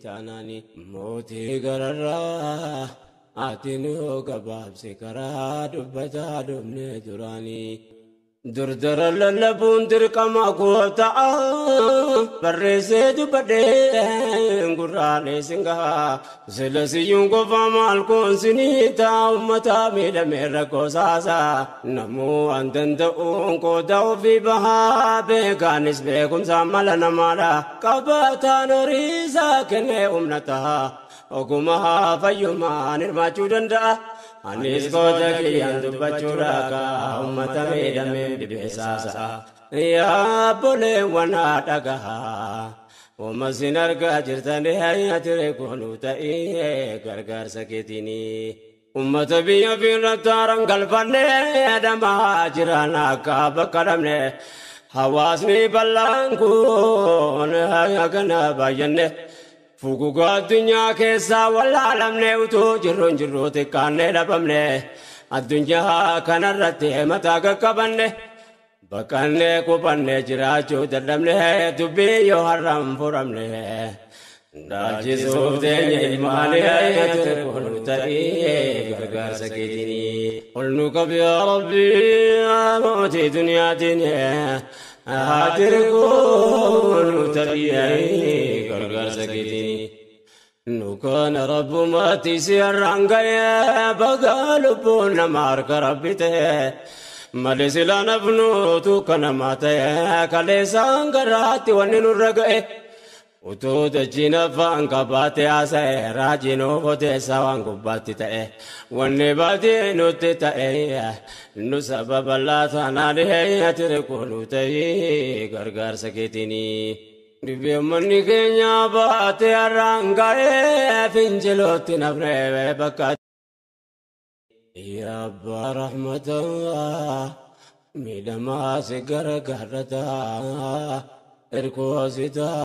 Taanaani mootii gararraa ati nu gabaabsi karaa dubbataa dhumne duraanii. Durdara lallabuun dirqama koo ta'a barreessee dubbadhee gurraalee singaa sila siyyuun qofa maal koonsinii ta'a uummata miidhamee rakkoo saasaa namuu an danda'uun qooda ofii bahaa beekaanis beekumsaan mala namaadha qabataan horiisaa kennee humna ta'a ogumaa fayyumaan hirmaachuu danda'a. Anis qooda kiyyaan dubbachuudha kaa uummata miidhamee dhibeessaasa. Yaa obboleewwan dhagahaa uuma sin argaa jirtanii ati koonuu ta'ee gargaarsa keetiini. Uummata biyya ofirratti haaraan galfannee adamaa jiran akka bakka dhabne hawaasni bal'aan kun kana baay'anne. Fuguga addunyaa keessaa wallaalamne utuu jirruun jirruu xiqqaannee dhabamne addunyaa kanarratti mataa qaqqabanne baqannee qubanne jiraachuu dadhabne dubbii yoo har'aan furamne dhaalchisuuf teenya ilmaanii ati kun ta'ee gargaarsa keetinii. Ol nu qabi yaa Rabbi mootii duniyaatiin ati kun ta'ee gargaarsa keetinii. Nu kana rabbumaatti si har'aan ga'ee baga lubbuun nama harka rabbi ta'e. Malee silaa nafnuutu kanamaa ta'e kaleessaan garaatti wanni nurra ga'e. Utuu dachiin afaan qabaate haasa'e raajiin ofoteessa waan gubbaatti ta'e wanni baatee nutti ta'e nu sababa laatanaan ati koonuu ta'e gargaarsa keetinii. Dhibee manni keenya baate har'aan ga'ee fincilootti nafnee bakka. Yaa abbaa rahmataa miidhamaa si gargaarrataa erkoo si ta'a.